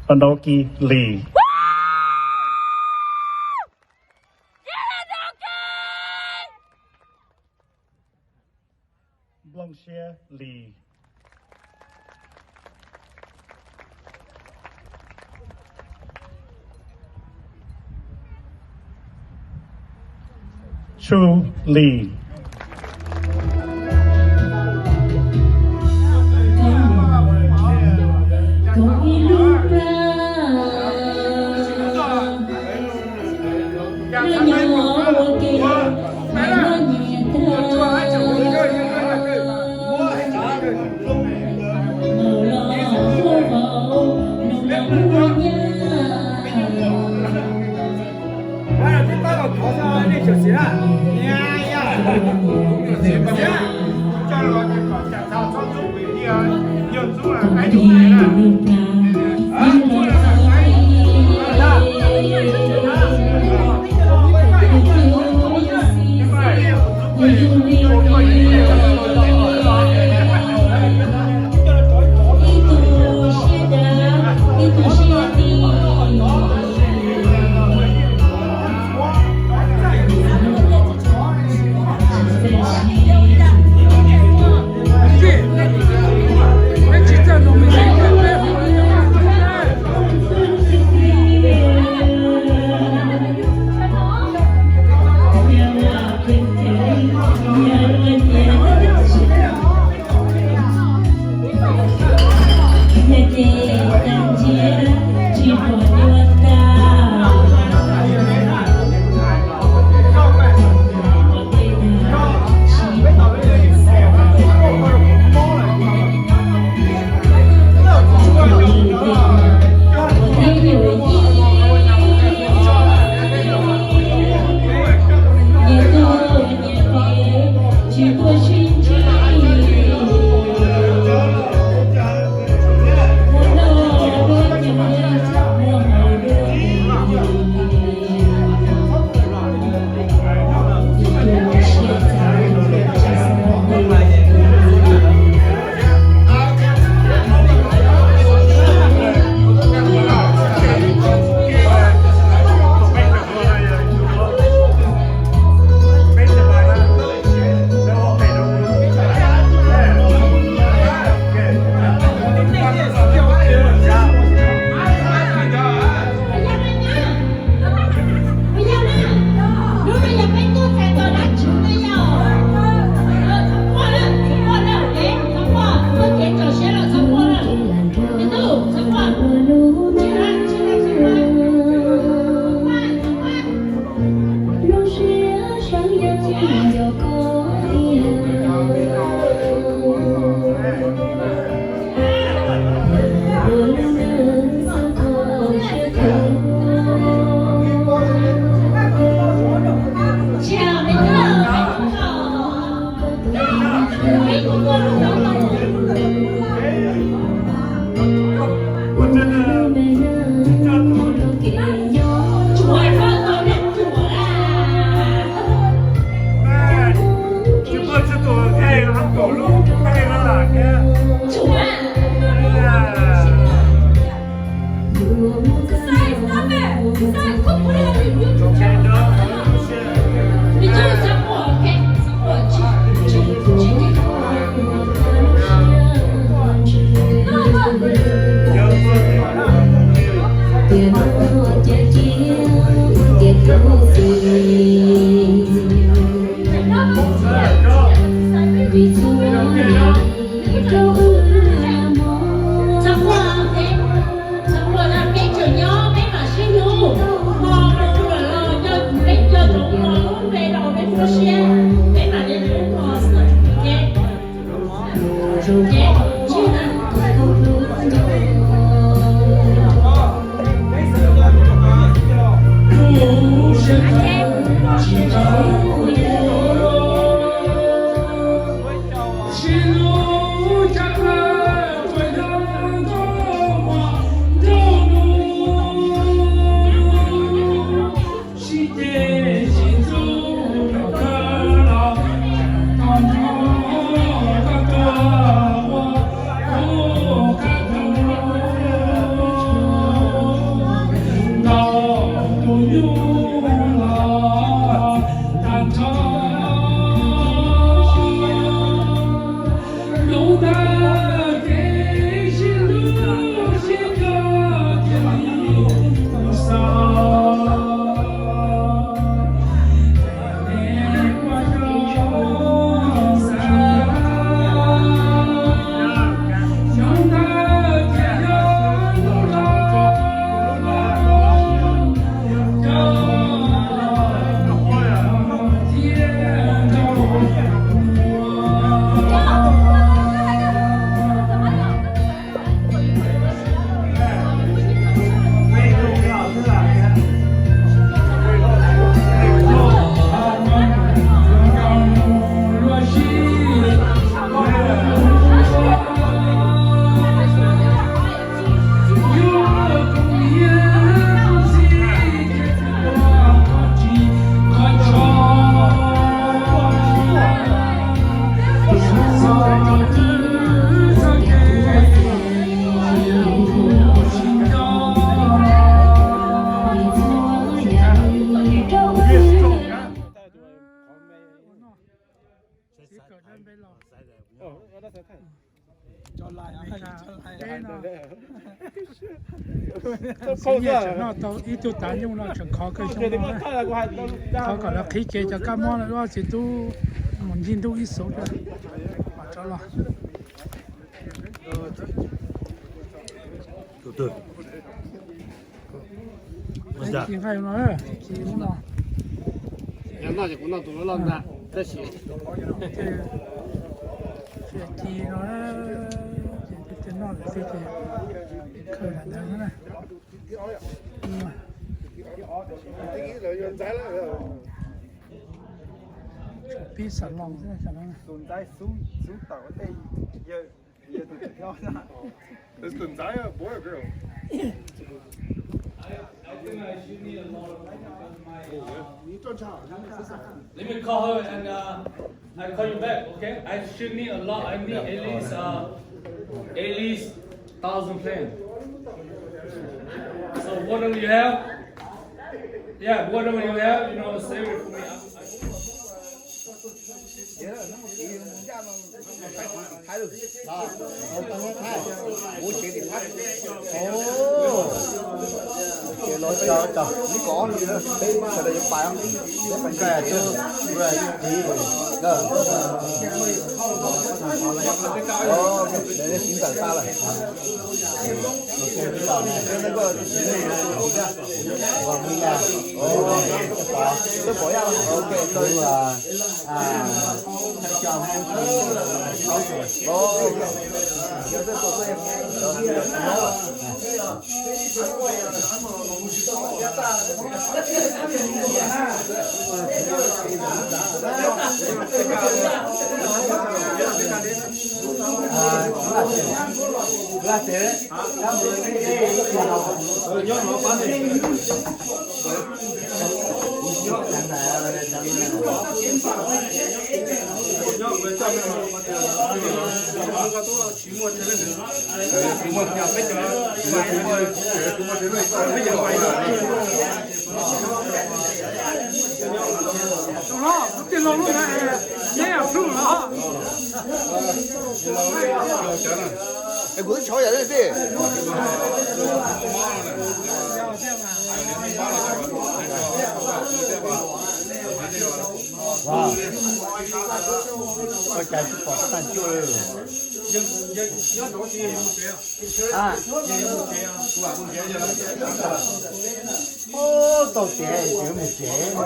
Paj Ntaub Kib Lis. Nplooj Siab Lis. Tsuj Lis. Cov lais, cov lais. Xib Nyiaj tseem noj tau ib tug tav nyuj no tseem khov kawg xyoo no. Thov kom lawv qhib kev cov kab mob no, txiv tub mus ncig ntuj ib xuv rau los. Ci nqaij no, ci ub no. Yog noj ces kuv noj tus loj loj ntag tab sis ci no, ces noj lawm xwb ces khaws lam ntawd na. Pib xav los xwb. Tus ntxhais xub, xub tawm ua ntej yawg, yawg tus txiv hlob na. Is the Nzaya a boy or girl? Let me call her and uh, I call you back, okay? I should need a lot. I need at least uh, at least thousand plants. So whatever you have, yeah, whatever you have, you know, save it for me. I, I Kuv twb tshov yam li ti. Ua cas tsis pom tag cuaj li. Tau tias tsis mus tsev.